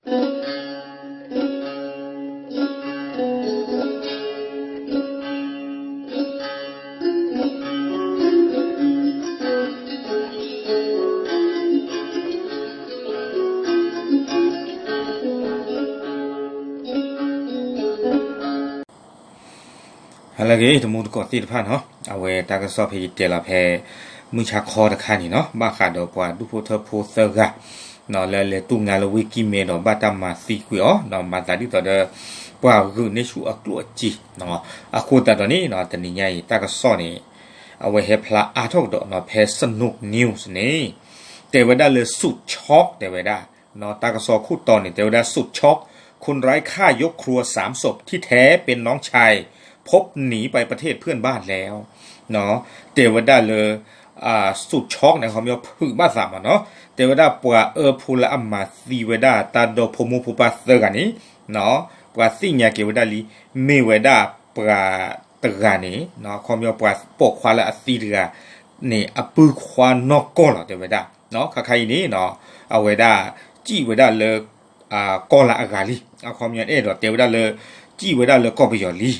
ဟါလၢအဂ့ၤ တံၤသကိးသ့ၣ်တဖၣ်နီၤ, အဝဲတၢ်ကစီၣ်ဖဲယတဲလီၤဖဲ မုၢ်ဆါခီတခါန့ၣ်နီၤ, ဘၣ်ဃးဒီးပှၤဒူၣ်ဖိထၢဖိသၢဂၤ လၢလဲၤတူၢ်ငါလၢဝ့ၢ်ကံၢ်မဲဒီးဘၣ်တၢ်မၤသံကွံာ်အီၤ, မၤသးဒ်သိးဒီး ပှၤဂုာ်န့ၢ်ဆူၣ်အကျိၣ်အစ့, အဃိသတးဒီးန့ၣ် တနံၤညါအံၤ တၢ်ကစီၣ်န့ၣ် အဝဲဟဲဖျါအါထီၣ်ကဒီးနီၤ, ဖဲ Snook News န့ၣ် တဲဝဲဒၣ်လၢ สุดช็อก တဲဝဲဒၣ် တၢ်ကစီၣ်ခိၣ်တီန့ၣ် တဲဝဲဒၣ် สุดช็อก คนร้ายฆ่ายกครัวสามศพที่แท้เป็นน้องชาย พบหนีไปประเทศเพื่อนบ้านแล้ว တဲဝဲဒၣ်လၢ สุดช็อก န့ၣ် အခီပညီဖုးဘၣ်သးမးနီၤ, တဲဝဲဒၣ်ပှၤအၢဖိလၢအမၤသံဝဲဒၣ် တၢ်ဒီဖိမိၢ်ဖိပၢ်သၢဂၤန့ၣ် ပှၤသ့ၣ်ညါက့ၤဝဲဒၣ်လံ, မ့ၢ်ဝဲဒၣ်ပှၤတဂၤန့ၣ် အခီပညီပှၤပိာ်ခွါလၢအသံတဂၤန့ၣ် အပုၢ်ခွါနီၢ်ကီၢ်လီၤ တဲဝဲဒၣ်, ခါခါအံၤန့ၣ် အဝဲဒၣ် စံၣ်ဝဲဒၣ်လၢ ကီၢ်လၢအဂၤလံ, အခီပညီအဲၣ်ဒိးတဲဝဲဒၣ်လၢ စံၣ်ဝဲဒၣ်လၢကီၢ်ပယီၤလံန့ၣ်လီ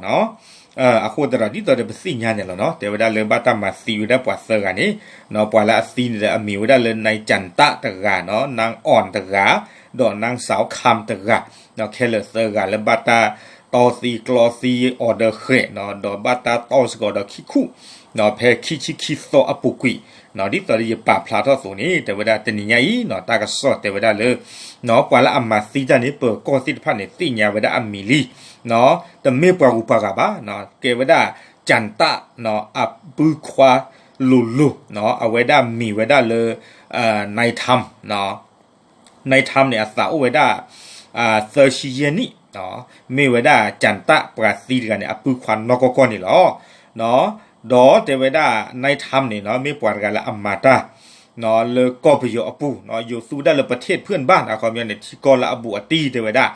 ၤ. အဃိသတးဒီး ဒ်သိးဒီးပသ့ၣ်ညါန့ၣ်လီၤနီၤ, တဲဝဲဒၣ်လၢဘၣ်တၢ်မၤသံဝဲဒၣ်ပှၤသၢဂၤန့ၣ် ပှၤလၢအသံန့ၣ်ဒီး အမံၤဝဲဒၣ်လၢ နၢ်ကၠၣ်တၣ်တဂၤနီၤ, နၢ်အီၣ်တဂၤ, ဒီးနၢ်စၢ်ခၣ်တဂၤ, ခဲလၢာ်သၢဂၤလၢဘၣ်တၢ်တီသံကျီသံအီၤဒီးဃဲၤနီၤ, ဒီးဘၣ်တၢ်တီစ့ၢ်ကီးဒီးခံခူၣ် ဖဲခံဆံခံသီအပူၤကွံာ်, ဒ်သိးဒီးယပာ်ဖျါထီၣ်အသိးန့ၣ် တဲဝဲဒၣ်တနံၤညါအံၤ တၢ်ကစီၣ်တဲဝဲဒၣ်လၢ ပှၤလၢအမၤသံတၢ်န့ၣ် ပၢၤကီၢ်သ့ၣ်တဖၣ်န့ၣ် သ့ၣ်ညါဝဲဒၣ်အမံၤလံ, တမ့ၢ်ပှၤဂုၤပှၤဂၤဘၣ်, ကဲဝဲဒၣ် ကၠၣ်တၣ် အပုၢ်ခွါလိၤလိၤ, အဝဲဒၣ်မံၤဝဲဒၣ်လၢ နၢ်ထၢမ် နၢ်ထၢမ်န့ၣ် အသးအိၣ်ဝဲဒၣ် သၢဆံယဲၢ်နံၣ်, မ့ၢ်ဝဲဒၣ်ကၠၣ်တၣ်ပှၤသံတဂၤန့ၣ် အပုၢ်ခွါနီၢ်ကီၢ်ကီၢ်န့ၣ်လီၤ. ဒီးတဲဝဲဒၣ် နၢ်ထၢမ်န့ၣ် မ့ၢ်ပှၤတဂၤလၢအမၤတၢ် လၢကီၢ်ပယီၤအပူၤ, ယိၤသူဝဲဒၣ်လၢ ประเทศเพื่อนบ้าน အခီပညီန့ၣ် ထံကီၢ်လၢအဘူးအတံၢ်တဲဝဲဒၣ်,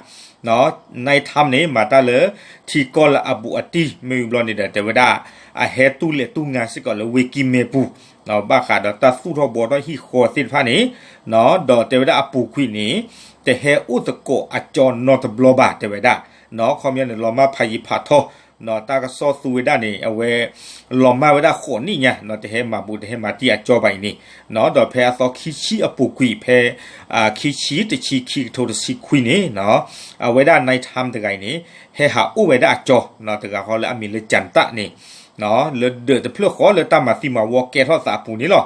နၢ်ထၢမ်န့ၣ် မၤတၢ်လၢ ထံကီၢ်လၢအဘူးအတံၢ် မ့ၢ်ဝံၤဘျီန့ၣ်ဒီး တဲဝဲဒၣ် အဟဲတူၢ်လဲၤတူၢ်ငါစ့ၢ်ကီးလၢဝ့ၢ်ကံၢ်မဲပူၤ ဘၣ်ဃးဒီးတၢ်သူၣ်ထီၣ်ဘှီထီၣ်ဟံၣ်ဃီသ့ၣ်တဖၣ်န့ၣ်, ဒီးတဲဝဲဒၣ်အပူၤကွံာ်န့ၣ် တဟဲအိၣ်သကိးအကၠီနီတဘျီဘၣ် တဲဝဲဒၣ်, ခီပညီန့ၣ် လီၤမၢ်ဖးယံၤဖးထီ, တၢ်ကစီၣ်သူဝဲဒၣ်န့ၣ် အဝဲ လီၤမၢ်ဝဲဒၣ်ဃိးနံၣ်ညါ တဟဲမၤဘူး တဟဲမၤတံၢ်အကၠီဘၣ်အံၤန့ၣ်, ဒီးဖဲအသီခံဆံအပူၤကွံာ် ဖဲ ခံဆံတဆံခံ ကထိတဆံခွံန့ၣ် အဝဲဒၣ် နၢ်ထၢမ်တဂၤအံၤန့ၣ် ဟဲဟးအိၣ်ဝဲဒၣ်အကၠီ တဂၤဃီလၢအမံၤလၢကၠၣ်တၣ်န့ၣ် လၢဒၢးတဖျၢၣ်ဃီလၢတၢ်မၤသံမၤဝီကဲထီၣ်သးအပူၤန့ၣ်လီၤ.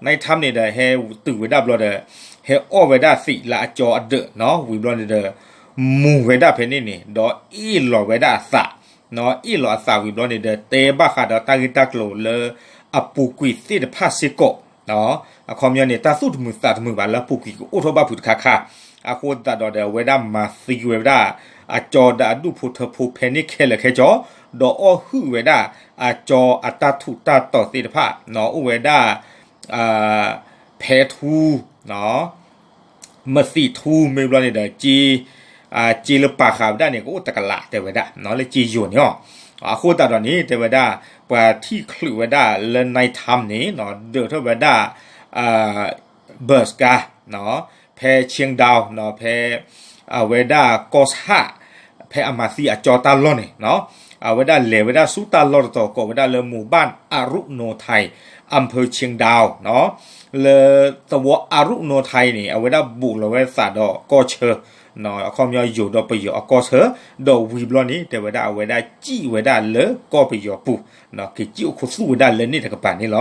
နၢ်ထၢမ်န့ၣ်ဒီး ဟဲတုၤဝဲဒၣ်ဘျီဒီး ဟဲအီၣ်ဝဲဒၣ်သံးလၢအကၠီအဒၢး ဝံၤဘျီန့ၣ်ဒီး မူၤဝဲဒၣ်ဖဲန့ၣ်န့ၣ် ဒီးအ့ၣ်လီၤဝဲဒၣ်အသး, အ့ၣ်လီၤအသးဝံၤဘျီန့ၣ်ဒီး တဲဘၣ်ဃးဒီးတၢ်ဂ့ၢ်တၢ်ကျိၤလၢအပူၤကွံာ်သ့ၣ်တဖၣ်စ့ၢ်ကီး အခီပညီန့ၣ် တၢ်သူၣ်တမုာ်သးတမုာ်ဘၣ်လၢအပူၤကွံာ်ကအိၣ်ထီၣ်ဘၣ်ဖုးတခါခါ, အဃိသတးဒီး အဝဲဒၣ်မၤသံဝဲဒၣ် အကၠီဒီးအဒူၣ်ဖိထၢဖိဖဲန့ၣ်ခဲလၢာ်ခဲဆ့, ဒီးအီၣ်ဟုၣ်ဝဲဒၣ် အကၠီအတၢ်ထူးတၢ်တီၤသ့ၣ်တဖၣ် အိၣ်ဝဲဒၣ် ဖဲထူ မသံးထူ မ့ၢ်ဘျီန့ၣ်ဒီး က့ က့လၢပာ်ဃာ်ဝဲဒၣ်န့ၣ် ကအိၣ်တကလးတဲဝဲဒၣ် လၢက့ယိၤန့ၣ်လီၤ. အဃိသတးဒီးန့ၣ် တဲဝဲဒၣ် ပှၤထံၣ်ချုးဝဲဒၣ်လၢ နၢ်ထၢမ်န့ၣ် ဒၢးထီၣ်ဝဲဒၣ် ဘၢၣ်စကါ ဖဲ Qingdao ဖဲ အဝဲဒၣ်ကီၢ်ဆၣ် ဖဲအမၤသံအကၠီတၢ်လီၢ်န့ၣ် အဝဲဒၣ်လဲၤဝဲဒၣ်ဆူတၢ်လီၢ်တတီၤ ကိးဝဲဒၣ်လၢ หมู่บ้านอรุโนไทย อำเภอเชียงดาว လၢသဝီအရုဏိုထါန့ၣ် အဝဲဒၣ်ဘူးလီၤဝဲသးဒီးကီၢ်ဆၢ အခီပညီယိၤဒီးပယီၤအကီၢ်ဆၢ, ဒီးဝံၤဘျီန့ၣ် တဲဝဲဒၣ်အဝဲဒၣ်စံၣ်ဝဲဒၣ်လၢကီၢ်ပယီၤပူၤ, က့ၤစံၣ်အိၣ်ခူသူၣ်ဝဲဒၣ်လၢန့ၣ်တကပၤန့ၣ်လီ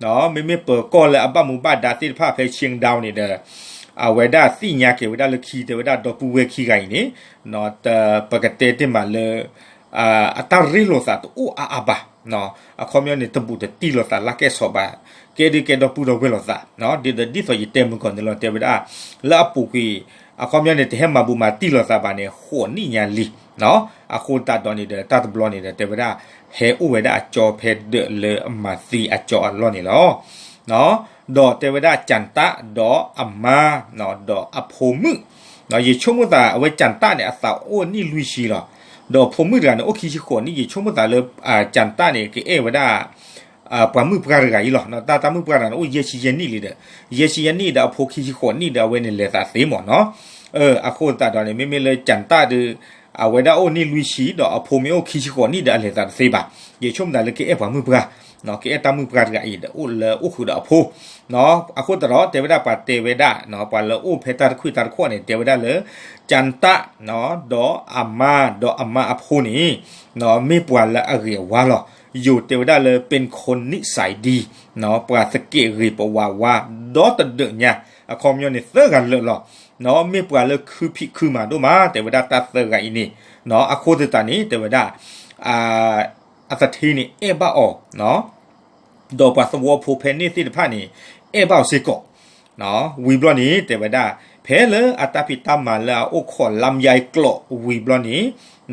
ၤ. မ့မ့ၢ်ပၢၤကီၢ်လၢအဘၣ်မူဘၣ်ဒါသ့ၣ်တဖၣ်ဖဲ Qingdao န့ၣ်ဒီး အဝဲဒၣ်သ့ၣ်ညါက့ၤဝဲဒၣ်လၢခံ တဲဝဲဒၣ်ဒီပုၢ်ဝဲၢ်ခံဂၤအံၤန့ၣ် ပကတဲတ့ၢ်မးလၢ အတၢ်ရ့လိာ်သးတအိၣ်အါအါဘၣ်, အခီပညီန့ၣ် တဘူးတတံၢ်လိာ်သးလၢကဲဆီးဘၣ်, ကဲဒုးကဲဒီပုၢ်ဒီဝဲၢ်လိာ်သး, ဒ်သိးယတဲမုၢ်ကီၢ်န့ၣ်လီၤ တဲဝဲဒၣ် လၢအပူၤကွံာ် အခီပညီန့ၣ် တဟဲမၤဘူးမၤတံၢ်လိာ်သးဘၣ်န့ၣ် ဃိးနံၣ်ညါလံ, အဃိသတးဒီးန့ၣ်ဒီး တၢ်တဘျီန့ၣ်ဒီး တဲဝဲဒၣ် ဟဲအိၣ်ဝဲဒၣ်အကၠီဖဲဒၢးလၢအမၤသံအကၠီအလီၢ်န့ၣ်လီၤ. ဒီးတဲဝဲဒၣ်ကၠၣ်တၣ်ဒီးအမါ ဒီးအဖိမုၣ်, ယဆိကမိၣ်သး အဝဲကၠၣ်တၣ်န့ၣ် အသးအိၣ်နံၣ်လွံၢ်ဆံလီၤ. ဒီးဖိမုၣ်တဂၤန့ၣ် အိၣ်ခံဆံဃိးနံၣ်, ယဆိကမိၣ်သးလၢ ကၠၣ်တၣ်န့ၣ် ကအဲၣ်ဝဲဒၣ် ပှၤမုၣ်ပှၢ်တဂၤအံၤလီၤ. တၢ်တၢ်မုၣ်ပှၢ်တဂၤန့ၣ် အိၣ်ယဲၢ်ဆံယဲၢ်နံၣ်လံဒီး, ယဲၢ်ဆံယဲၢ်နံၣ်ဒီးအဖိခံဆံဃိးနံၣ်ဒီး အဝဲန့ၣ်လဲၤသးသ့မးနီၤ. အဃိသတးဒီးန့ၣ် မ့မ့ၢ်လၢကၠၣ်တၢ်ဒီး အဝဲဒၣ်အိၣ်နံၣ်လွံၢ်ဆံဒီးအဖိမ့ၢ်အိၣ်ခံဆံဃိးနံၣ်ဒီးအလဲၤသးတသ့ဘၣ်. ယဆိကမိၣ်သးလၢကအဲၣ်ပှၤမုၣ်ပှၢ်, ကအဲၣ်တၢ်မုၣ်ပှၢ်တဂၤအံၤဒီးအိၣ်လၢအိၣ်ဃုာ်ဒီးအဖိ အဃိသတးဒီးတဲဝဲဒၣ်ပှၤတဲဝဲဒၣ် ပှၤလၢအိၣ်ဖဲတၢ်တခွံၣ်တၢ်တခီန့ၣ် တဲဝဲဒၣ်လၢ ကၠၣ်တၢ် ဒီးအမါဒီးအမါအဖိန့ၣ် မ့ၢ်ပှၤလၢအဂ့ၤအဝါလီၤ. ယိၤတဲဝဲဒၣ်လၢ ပ့ၤခိၣ်နံၣ်စဲးဒံ ပှၤသကဲးဂ့ၤပဝးဝါ ဒီတဒၢးညါ အခီပညီန့ၣ်သၢဂၤလၢာ်လီၤ. မ့ၢ်ပှၤလၢခုဖံးခုမၤဒိၣ်မး တဲဝဲဒၣ်တၢ်သၢဂၤအံၤန့ၣ် အဃိသတးန့ၣ် တဲဝဲဒၣ် အသထ့န့ၣ်အဲၣ်ဘၣ်အီၤ ဒီးပှၤသဝီဖိဖဲန့ၣ်သ့ၣ်တဖၣ်န့ၣ် အဲၣ်ဘၣ်အီၤစ့ၢ်ကီး ဝံၤဘျီန့ၣ် တဲဝဲဒၣ် ဖဲလၢအတၢ်ဖံးတၢ်မၤလၢအအိၣ်ခိးလါယါကျိာ်ဝံၤဘျီ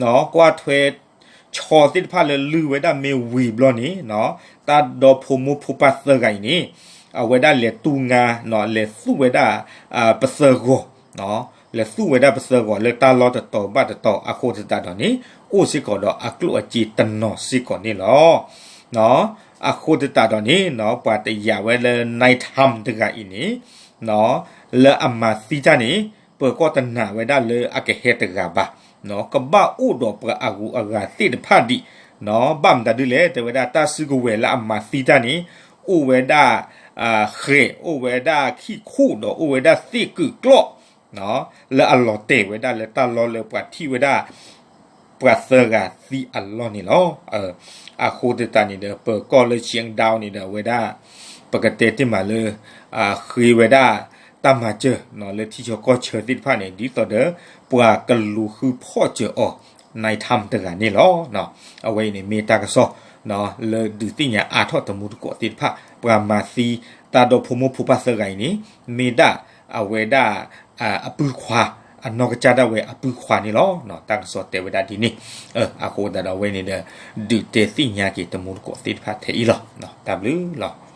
န့ၣ် ကွၢ်ထွဲ ဆီသ့ၣ်တဖၣ်လၢလုၢ်ဝဲဒၣ်မ့ၢ်ဝံၤဘျီန့ၣ် တၢ်ဒီဖိမိၢ်ဖိပၢ်သၢဂၤအံၤန့ၣ် အဝဲဒၣ်လဲၤတူၢ်ငါ လဲၤသူၣ်ဝဲဒၣ် ပသၢဂီၤ လဲၤသူၣ်ဝဲဒၣ်ပသၢဂီၤလၢတၢ်လီၢ်တတီၤဘၣ်တတီၤ အဃိသတးဒီးန့ၣ် အိၣ်စ့ၢ်ကီးဒီးအကျိၣ်အစ့တနီၤစ့ၢ်ကီးန့ၣ်လီၤ. အဃိသတးဒီးန့ၣ် ပှၤတယာ်ဝဲလၢ နၢၣ်ထၣ်တဂၤအံၤန့ၣ် လၢအမၤသံတၢ်န့ၣ် ပၢၤကီၢ်တနာ်ဝဲဒၣ်လၢအကဟဲတဂၤဘၣ်, ကဘၣ်အိၣ်ဒီးပှၤအဂုၤအဂၤသ့ၣ်တဖၣ်ဒံး, ဘၣ်မတၤဒုလဲၣ် တဲဝဲဒၣ် တၢ်စုကဝဲၤလၢအမၤသံတၢ်န့ၣ် အိၣ်ဝဲဒၣ် ဃဲး အိၣ်ဝဲဒၣ်ခံၣ်ခိၣ် ဒီးအိၣ်ဝဲဒၣ်သ့ၣ်ကုာ်ကျီၣ် လၢအလီၤတဲာ်ဝဲဒၣ်လၢတၢ်လီၢ်လၢပှၤထံၣ်ဝဲဒၣ် ပှၤသၢဂၤသံအလီၢ်န့ၣ်လီၤ. အဃိသတးန့ၣ်ဒီး ပၢၤကီၢ်လၢ Qingdao န့ၣ်ဒီး အဝဲဒၣ် ပကတဲတ့ၢ်မးလၢ ဃ့ဝဲဒၣ်တၢ်မၤစၢၤ လၢထံဆၢကီၢ်ဆၢသ့ၣ်တဖၣ်န့ၣ် ဒ်သိးဒီး ပှၤကလူၤဃုဖီၣ်စၢၤအီၤ နၢၣ်ထၣ်တဂၤန့ၣ်လီၤ. အဝဲအံၤန့ၣ်မ့ၢ်တၢ်ကစီၣ် လၢဒုးသ့ၣ်ညါအါထီၣ်တမူတကိးသ့ၣ်တဖၣ် ပှၤမၤသံတၢ်ဒီဖိမိၢ်ဖိပၢ်သၢဂၤအံၤန့ၣ် မ့ၢ်ဒၣ်အဝဲဒၣ် အပုၢ်ခွါ အနီၢ်ကစၢ်ဒၣ်ဝဲအပုၢ်ခွါန့ၣ်လီၤ. တၢ်ကစီၣ်တဲဝဲဒၣ်ဒ်န့ၣ် အဃိသတးဒီးအဝဲန့ၣ်ဒီး ဒုးတဲသ့ၣ်ညါက့ၤတမူတကိးသ့ၣ်တဖၣ်ထဲအံၤလီၤ. တၢ်ဘျုးလီၤ.